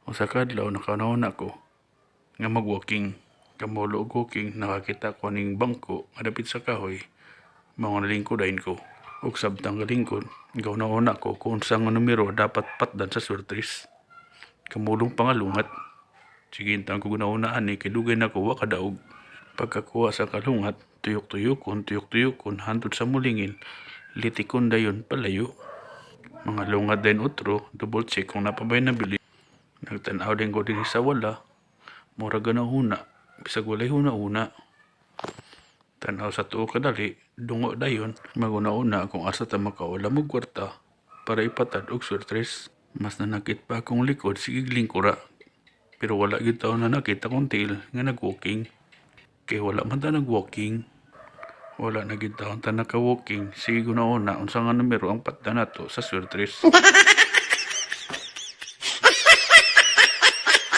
Usa ka adlaw, nakahuna-huna ko nga mag-walking. Kamulo og walking, nakakita ko ning bangko nga dapit sa kahoy. Mao nga nalingkod dayon ko. Ug samtang galingkod, gahuna-huna ko kung unsa nga numero dapat patdan sa swertres. Kamulong pangalungat. Sige intawon ko huna-huna ani kay dugay na ko wa kadaog. Pagkakuha sa kalungat, tuyok-tuyokon, tuyok-tuyokon hantod sa mulingin, litikon dayon palayo. Mga lungat dayon otro, double check kung naa pa bay nabili. Nagtan-aw din ko dinhi sa wala, murag huna, bisag walay huna-huna. Tan-aw sa tuo kadali, dungo dayon, maghuna-huna kung asa ta makaulam og kwarta para ipatad og swertres. Mas nanakit pa akong likod, sige lingkura. Pero wala gyud taon nanakit akong tiil nga nag-walking. Kay wala man ta nag-walking. Wala na gyud taon ta naka-walking. Sige huna-huna unsa nga numero ang patdan nato sa swertres.